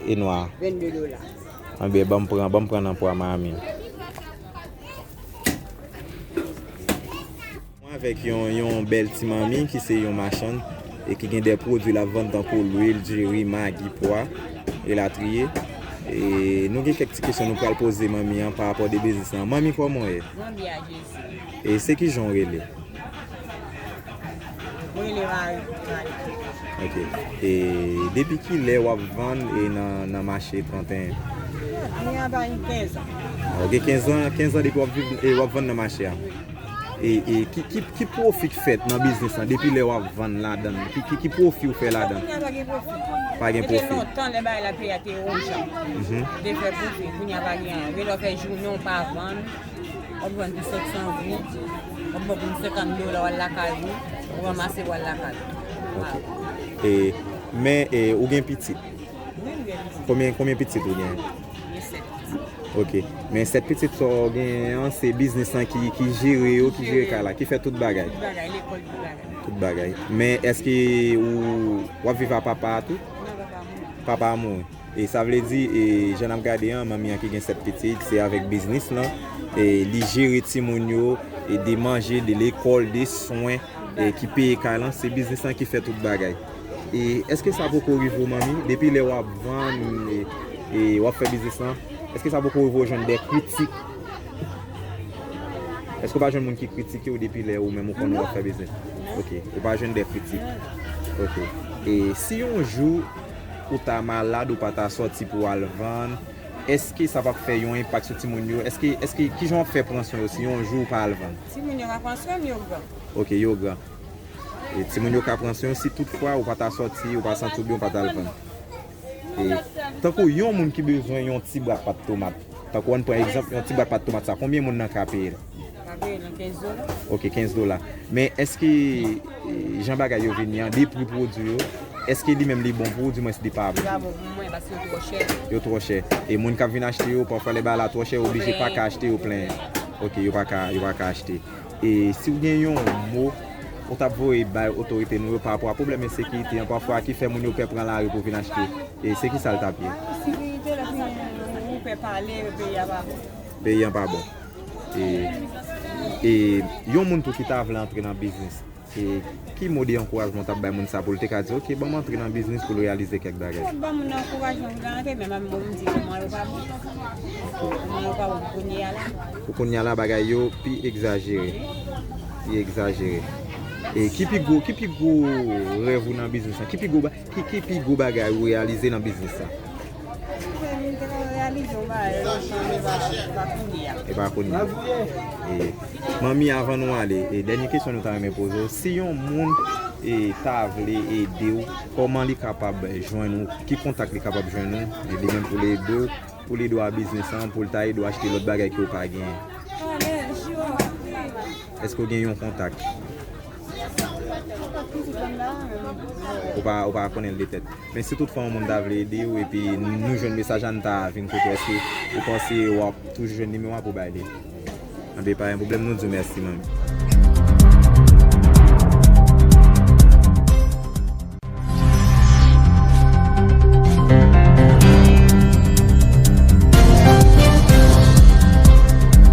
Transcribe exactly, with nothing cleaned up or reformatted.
E nwa. Vennde dola. Anben, ban m pran, ban m pran nan pwa manmi. Mwen avèk yon, yon bèl ti manmi ki se yon machann e ki gen de pwodui l ap vann tankou lwil, diri, magi, pwa, elatriye. E nou gen kèk ti kesyon nou pral poze manmi an pa rapò de biznis lan. Manmi, kòman w ye? Mwen byen, Jezi. E se ki jan w rele? Mwen rele Mari. Mari. Ok. E depi kilè w ap vann e nan, nan mache trannteyen? Mwen gen kenz an. Ah, ok, kenz an, kenz an depi w ap viv, e w ap vann nan mache a. E, e ki, ki, ki pwofi k fèt nan biznis lan depi lè w ap vann ladan l? Ki, ki, ki pwofi w fè ladan l? Kounye a pa gen pwofi. Pa gen pwofi. Te lontan, lè bagay la peyi a te yon jan. Mhm. Te fè pwofi, kounye a pa gen anyen. Gen lè w fè jounen w pa vann, w ap vann pou senk san goud, w ap vann pou senkant dola, w al lakay ou, ou ranmase w al lakay ou. Ok. E, men, e, ou gen pitit? Wi, m gen pitit. Konbyen, konbyen pitit ou gen? Gen sèt pitit. Ok. Men sèt pitit sa w genyen an, se biznis lan ki, ki jere yo, ki jere kay la, ki fè tout bagay. Tout bagay, lekòl, tout bagay. Tout bagay. Men èske ou, w ap viv a papa a tou? Non, papa a mouri. Papa a mouri. E sa vle di, e, jan n ap gade an, manmi an ki gen sèt pitit, se avèk biznis lan, e li jere timoun yo, e de manje, de lekòl, de swen, e ki peye kay lan, se biznis lan ki fè tout bagay. E èske sa poko rive w, manmi? Depi lè w ap vann, e, e w ap fè biznis lan, èske sa poko rive w jwenn de kritik? Èske w pa jwenn moun ki kritike w depi lè ou menm ou konnen w ap fè biznis? Ok, ou pa jwenn de kritik. Ok. E si yon jou ou ta malad, ou pa ta sòti pou w al vann, èske sa p ap fè yon enpak sou timoun yo? Èske, èske, kijan w ap fè pran swen yo si yon jou ou pa al vann? Timoun yo ka pran swen m, yo gran. Ok, yo gran. E timoun yo ka pran swen yo si toutfwa ou pa ta sòti, ou pa santi w byen, ou pa ta al vann. E tankou yon moun ki bezwen yon ti bwat pat tomat, tankou ann pran egzanp, yon ti bwat pat tomat sa, konbyen moun nan ka peye l? Ka peye l kenz dola. Ok, kenz dola. Men èske, e, jan bagay yo vini an, de pri pwodui yo, èske li menm li bon pou ou, dimwens li pa bon? Li pa bon pou mwen, paske yo twò chè. Yo twò chè. E moun k ap vin achte yo, pafwa lè bagay la twò chè, yo oblije pa ka achte, yo plenyen. Ok, yo pa ka, yo pa ka achte. E si w gen yon mo ou t ap voye bay otorite nou yo pa rapò a pwoblèm ensekirite an, pafwa ki fè moun yo pè pran lari pou vin achte, e se ki sa l t ap ye? Ensekirite, lè ou pè pale, peyi a pa bon. Peyi an pa bon. E, e yon moun tou ki ta vle antre nan biznis, e ki mo de ankourajman w t ap bay moun sa pou l te ka di, ok, ban m antre nan biznis pou l reyalize kèk bagay? Mwen ban moun nan ankourajman pou l antre, men m ap di kòman yo pa bon. Kòman yo pa bon pou kounye a la. Pou kounye a la, bagay yo pi egzajere. Pi egzajere. E ki pi gwo, ki pi gwo rèv ou nan biznis lan? Ki pi gwo ba-, ki, ki pi gwo bagay ou reyalize nan biznis lan? Mwen te ka reyalize yon bagay lontan, men pa, pa kounye a. E pa kounye a. E, manmi, avan nou ale, e dènye kesyon nou ta renmen poze w, si yon moun, e, ta vle ede w, kòman li kapab jwenn ou? Ki kontak li kapab jwenn ou? E li menm pou l ede w, pou l ede w a biznis lan, pou l ta ede w achte lòt bagay ke w pa genyen. Èske w gen yon kontak? Ou pa, ou pa konnen l de tèt. Men si toutfwa yon moun ta vle ede w epi nou jwenn mesaj la, n ta vin kote w, èske ou panse w ap toujou jwenn nimewo a pou w bay li? Anben, pa gen pwoblèm, nou di w mèsi, manmi.